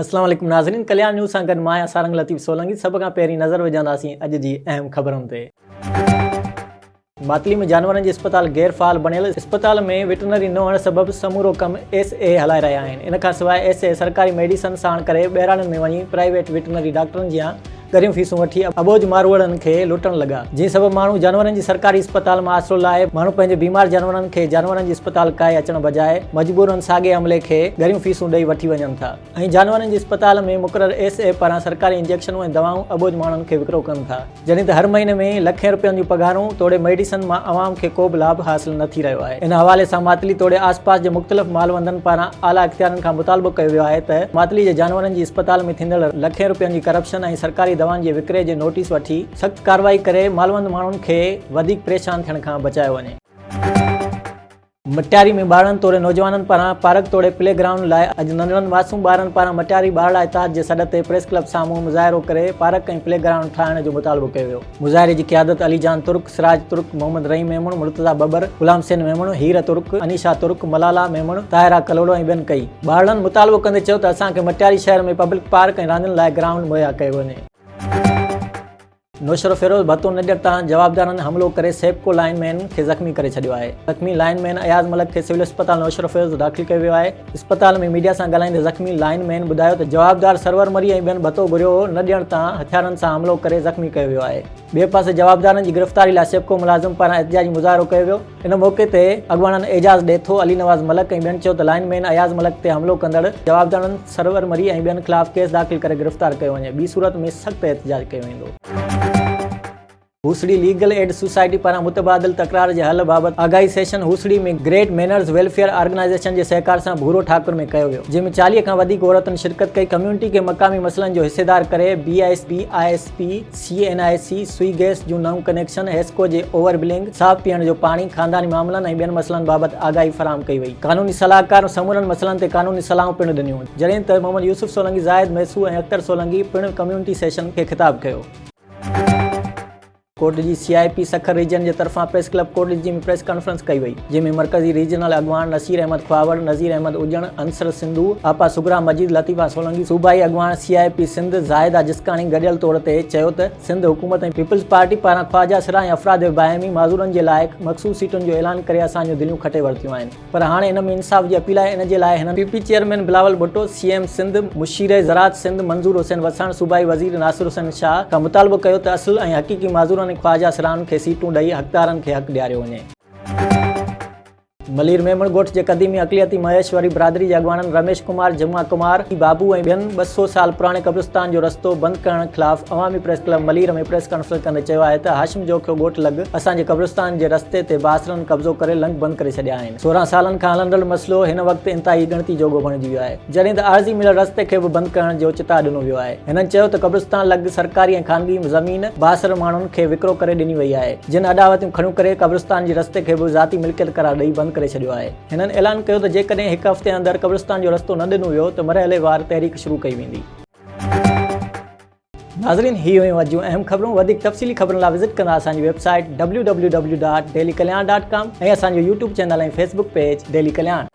اسلام عليڪم ناظرين ڪلياڻ نيوز سان گڏ مان آهيان سارنگ لطيف سولنگي سڀ کان پهرين نظر وجهنداسين اڄ جي اهم خبرن تي. ماتلي ۾ جانورن جي اسپتال غير فعال بڻيل، اسپتال ۾ وٽرنري نه هئڻ سبب سمورو ڪم ايس اي هلائي رهيا آهن، ان کان سواء ايس اي سرڪاري ميڊيسن ساڻ ڪري ٻهراڙين ۾ وڃي پرائيويٽ وٽرنري ڊاڪٽرن جيان ڳريون فيسون وٺي اٻوجهه ماروئڙن کي لٽڻ لڳا، جنهن سبب ماڻهو جانورن جي سرڪاري اسپتال مان آسرو لاهي ماڻهو پنهنجي بيمار جانورن کي جانورن جي اسپتال ڪاهي اچڻ بجاء مجبورن ساڳئي عملي کي ڳريون فيسون ڏئي وٺي وڃن ٿا ۽ جانورن جي اسپتال ۾ مقرر ايس اي پاران سرڪاري انجيڪشنون ۽ دوائون اٻوجهه ماڻهن کي وڪرو ڪن ٿا. جڏهن ته هر مهيني ۾ لکين رپين جون پگهارون توڙي ميڊيسن مان عوام کي ڪو به لاڀ حاصل نه ٿي رهيو آهي. ان حوالي سان ماتلي توڙي آس پاس جي مختلف مالوندن پاران اعليٰ اختيارين کان مطالبو ڪيو ويو آهي ته ماتلي جي جانورن جي اسپتال ۾ ٿيندڙ لکين رپين جي ڪرپشن ۽ سرڪاري دوائن جي وڪري جي نوٽيس وٺي سخت ڪارروائي ڪري مالوند ماڻهن کي وڌيڪ پريشان ٿيڻ کان بچايو وڃي. مٽياري ۾ ٻارڙن توڙي نوجوانن پاران پارڪ توڙي پلي گرائونڊ لاء اڄ ننڍڙن معصوم ٻارن پاران مٽياري ٻارڙا اتحاد جي سڏ تي پريس ڪلب سامهون مظاهرو ڪري پارڪ ۽ پلي گرائونڊ ٺاهڻ جو مطالبو ڪيو ويو. مظاهري جي قيادت علي جان ترڪ، سراج ترڪ، محمد رحيم ميمڻ، مرتضيٰ ٻٻر، غلام حسين ميمڻ، هير ترڪ، انيشا ترڪ، ملالا ميمڻ، طاهره ڪلهوڙو ۽ ٻين ڪئي. ٻارڙن مطالبو ڪندي چيو ته اسان کي مٽياري شهر ۾ پبلڪ پارڪ ۽ راندين لاء گرائونڊ مهيا ڪيو وڃي. نوشهروفيروز ڀتو نڊر تان جوابدارن حملو ڪري سيپڪو لائن مين کي زخمي ڪري ڇڏيو آهي. زخمي لائن مين اياز ملڪ کي سول اسپتال نوشهروفيروز داخل ڪيو ويو آهي. اسپتال ۾ ميڊيا سان ڳالهائيندي زخمي لائن مين ٻڌايو ته جوابدار سرور مري ۽ ٻين ڀتو گهريو هو نه ڏيڻ تان هٿيارن سان حملو ڪري زخمي ڪيو ويو آهي. ٻئي پاسي جوابدارن جي گرفتاري لاء سيپڪو ملازم پاران احتجاجي مظاهرو ڪيو ويو. ان موقعي تي اڳواڻن اعجاز ڏيٿو، علي نواز ملڪ ۽ ٻين چيو ته لائن مين اياز ملڪ تي حملو ڪندڙ جوابدارن سرور مري ۽ ٻين خلاف ڪيس داخل ڪري گرفتار ڪيو وڃي ٻي صورت ۾ سخت احتجاج ڪيو ويندو. هوسڙي ليگل ايڊ سوسائٽي پاران متبادل تڪرار جي حل بابت آگاهي session Hosri ۾ great manners welfare organisation جي سهڪار سان ڀورو ٺاڪر ۾ ڪيو ويو جنهن ۾ 40 کان وڌيڪ عورتن شرڪت ڪئي ڪميونٽي کي مقامي مسئلن جو حصيدار ڪري B S B I S P C N I C, Sui gas جون نئون ڪنيڪشن، حيسڪو جي اوور بلنگ، صاف پيئڻ جو پاڻي، خانداني معاملن ۽ ٻين مسئلن بابت آگاهي فراهم ڪئي وئي. قانوني صلاحڪار سمورن مسئلن تي قانوني صلاحون پڻ ڏنيون. جڏهن ته محمد يوسف سولنگي، زاهد ميسو ۽ اختر سولنگي پڻ ڪميونٽي سيشن کي خطاب ڪيو. Kotdiji C I P Sukkur region جي طرفان press club Kot Diji ۾ press conference ڪئي وئي، جنهن ۾ مرڪزي ريجنل اڳواڻ نصير احمد کهاوڙ، نذير احمد اڄڻ، عنصر سنڌو، آپا صغريٰ مجيد، لطيفه سولنگي، صوبائي اڳواڻ سي آء پي سنڌ زاهده جسڪاڻي گڏيل طور تي چيو ته سنڌ حڪومت ۽ پيپلز پارٽي پاران خواجه سرا ۽ افراد باهمي معذورن جي لاء مخصوص سيٽن جو اعلان ڪري اسان جون دليون کٽي ورتيون آهن پر هاڻي ان ۾ انصاف جي اپيل آهي ان جي لاء هنن P P chairman Bilawal Bhutto, C M Sindh, مشير زراعت سنڌ منظور حسين وساڻ، صوبائي وزير ناصر حسين شاهه کان مطالبو ڪيو ته اصل ۽ حقيقي معذورن ۽ خواجه سرائن کي سيٽون ڏئي حقدارن کي حق ڏياريو وڃي. ملير ميمڻ ڳوٺ جي قديمي اقليتي مهيشوري برادري جي اڳواڻن رميش ڪمار، جمعا ڪمار، بابو ۽ ٻين 200 سال پراڻي قبرستان جو رستو بند ڪرڻ خلاف عوامي press club Malir ۾ press conference ڪندي چيو آهي ته هاشم جوکيو ڳوٺ لڳ اسان جي قبرستان جي رستي تي بااثرن قبضو ڪري لنگهه بند ڪري ڇڏيا آهن 16 سالن کان هلندڙ مسئلو هن وقت انتهائي ڳڻتي جوڳو بڻجي ويو آهي جڏهن ته عارضي مليل رستي کي به بند ڪرڻ جو چتاء ڏنو ويو آهي هنن چيو ته قبرستان لڳ سرڪاري ۽ خانگي زمين بااثر ماڻهن کي وڪرو ڪري ڏني وئي آهي جن اڏاوتون کڙيون ڪري قبرستان جي رستي کي به ذاتي ملڪيت قرار ڏئي بند ڪري ڇڏيو آهي. هنن اعلان ڪيو ته جيڪڏهن هڪ هفتي اندر قبرستان جو رستو نه ڏنو ويو ته مرحليوار تحريڪ شروع ڪئي ويندي. ناظرين هي هيون اڄ جون اهم خبرون وڌيڪ تفصيلي خبرن لاء وزٽ ڪندا اسان جي website W W W dot daily Kalyan dot com ۽ اسان جو YouTube channel ۽ Facebook page daily Kalyan.